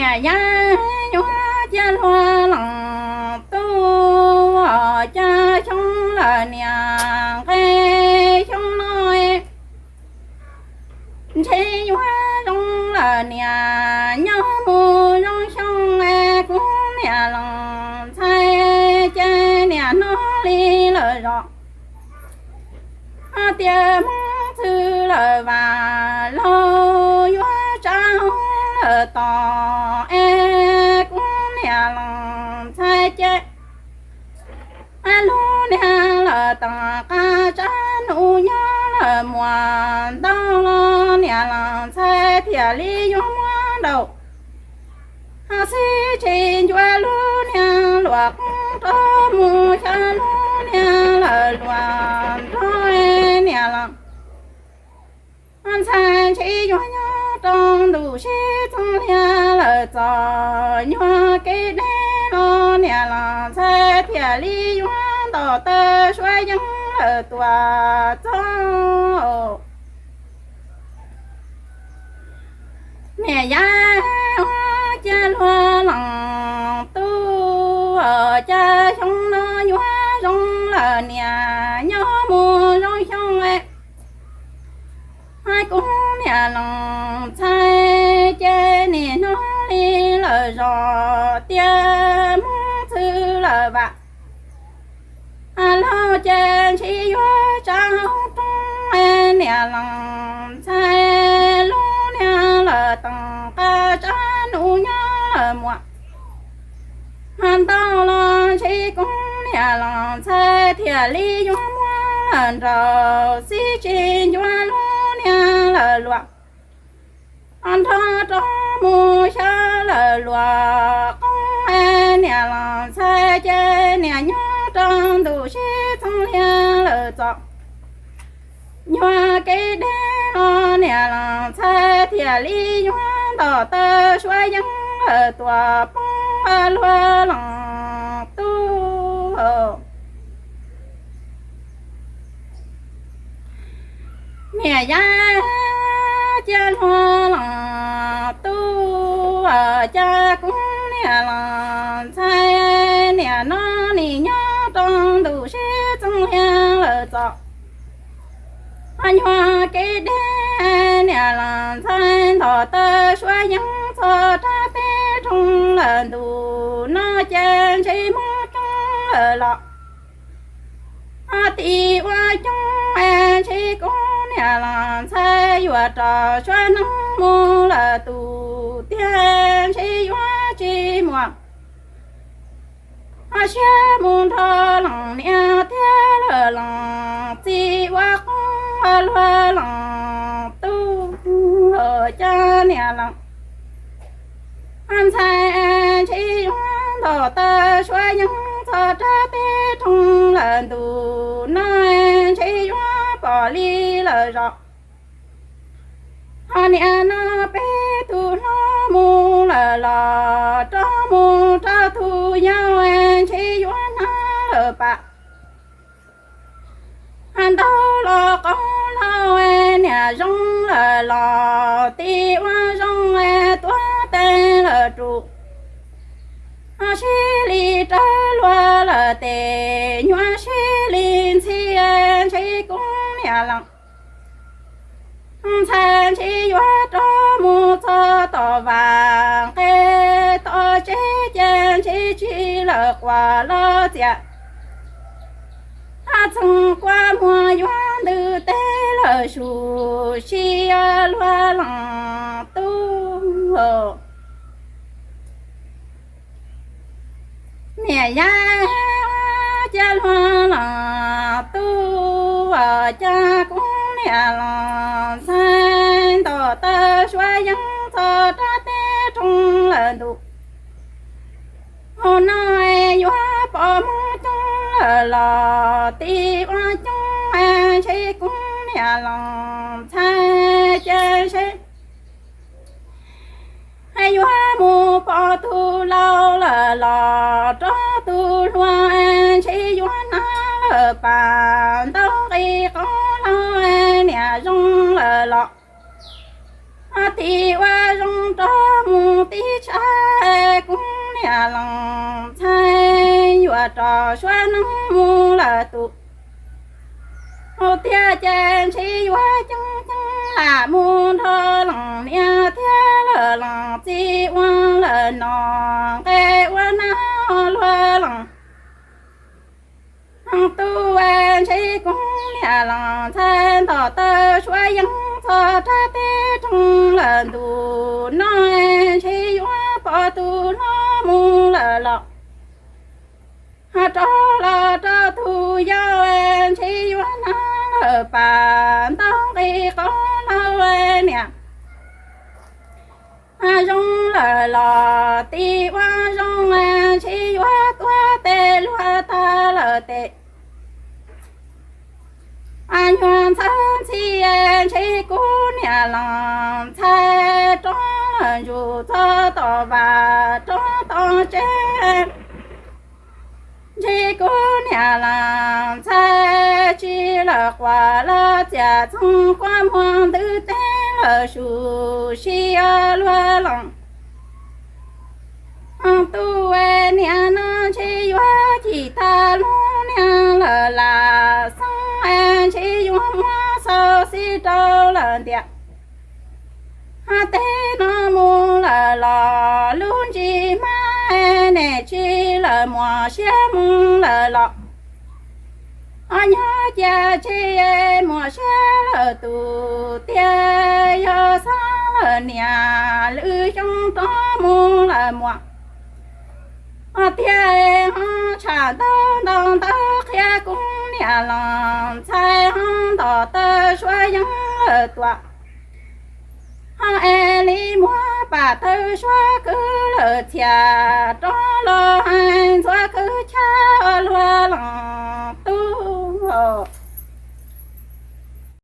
Yaj yuav cia luag los tu, cas xyoo lawm niam nqe xyoo no, ntshe yuav zoo lawm niam nyob mus zoo xyoo, kuv niam los ntxhais ces niam hnov li lawm zos. Hais tias Hmoob txwv lawm vam, laug yuav tsa lawm tos, es kuv niam los ntxhais ces lub niag lawm tom qab, tsab nus nyob lawm muam ntau los niam los ntxhais thiaj li yuav muab ntaus. Ho xib tsis ncua lub niag luam qoob rau mus xyov lub niag lawm luam nrog niam los ntxhais ntshai yuav nyob rau ntuj sib txoog liag lawm txom nyuag kev deb no, niam los ntxhais thiaj li yuav ntaus taw suab yeeb lawm tuam txog. Niam Yaj cia luag los tu, cas xyoo no yuav zoo lawm niam nyob mus zoo xyoo, hais kuv niam los ntxhais ces niam hnov li lawm zos tias Hmoob txwv lawm vam, laug ces ntshai yuav tsa hauv roob, niam los ntxhais lub niag lawm tom qab, tsab nus nyob lawm muam ntau los ntshai kuv niam los ntxhais thiaj li yuav muab lawm nraum xib tsis ncua lub niag lawm luam nrog rau mus xyov lawm luam qoob, niam los ntxhais ces niam nyob rau ntuj sib txoog liag lawm txom nyuag kev deb no, niam los ntxhais thiaj li yuav ntaus taw suab yeeb lawm tuam poob luag los tu. Niam Yaj cia luag los tu, cas kuv niam los ntxhais, niam no nim nyob rau ntuj sib txoog liag lawm txom nyuag kev deb, niam los ntxhais ntaus taw suab yeeb txog rau teb roog lawm ntuj no ces ntshai muaj roob lawm los tim ua coob, ntshai kuv niam los ntxhais yuav rov suab neeb mus lawm tus tiag, ntshai yuav tsis muaj siab mus nrog leej niam thiab lawm los txiv ua qoob ua luag los tu, cas niam los ntxhais ntshai yuav ntaus taw suab yeeb txog rau teb roog lawm ntuj no, ntshai yuav pom li lawm zos. Ho niam no peb tus hlob mus lawm los rov mus rau tus yau, ntshai yuav hnyav lawm pam ntau los qaug lauj, niam zoo lawm los tim ua zoo, tuav tes lawm rus, sib li raws luag lawm tes nyuaj sib li ntxhi, ntshai kuv niam los ntxhais ntshai yuav rov mus txog tom vam nqe tom tsev ces ntshai tsis lawm quas los txias, txoog kua muag yuav ntws teb lawm sum si luag los tu. Niam Yaj cia luag los tu, cas kuv niam los ntxhais ntaus taw suab yeeb txog rau teb roog lawm ntuj no, yuav pom muaj coob lawm los tim ua coob, ntshai kuv niam los ntxhais ces ntshai yuav mus pom tus laus lawm los rov tus hluas, ntshai yuav hnyav lawm pam ntau nqi qaug lauj, niam zoo lawm los tim ua zoo rov mus tib tshab niam Loos Ntxhais yuav rov suav neeg mus lawm tus hauv tiag ces ntshe yuav ceeb ceeb lam mus nrog Loos niam thiab lawm Loos txiv ua lawm no nqe ua na luag Loos tub. Ntshe kuv niam Loos Ntxhais ntom taw suav yeeb txog rau teb roog lawm ntu no, ntshe yuav pom tus hlob mus lawm los ho rov los rau tus yau, ntshe yuav nag lawm pas ntau nqi qhov laus niam zoo lawm los tim ua zoo, ntshe yuav tuav tes luag tag lawm tes nyuag ntxhab ntxhi. Ntshe kuv niam Loos Ntxhais rov lawm ntsuj txog tom vas rov tom tsev, ntshe kuv niam Loos Ntxhais tsis lawm quas los txias txoog quaj muag ntws teb lawm su si luag Loos tub. Niam no ntshe yuav cim tag lub niag lawm lam xeeb, ntshe yuav muab xau xib rau lawm ntiag. Hab teb no mus lawm los lub ntsis hmab, niam tsis lawm muaj siab mus lawm los ho nyob cia tsis muaj siab lawm tus tiag. Yog xeeb lawm niam lwm xyoo rov mus lawm muaj ho tiag, ho tsham ntau ntau ntawv qhia kuv niam Loos Ntxhais ho ntom taw suav yeeb lawm tuaj, ho es li muab pam taw suav kwv lawm txhia rov los hais ntxuav kwv chab luag Loos tub.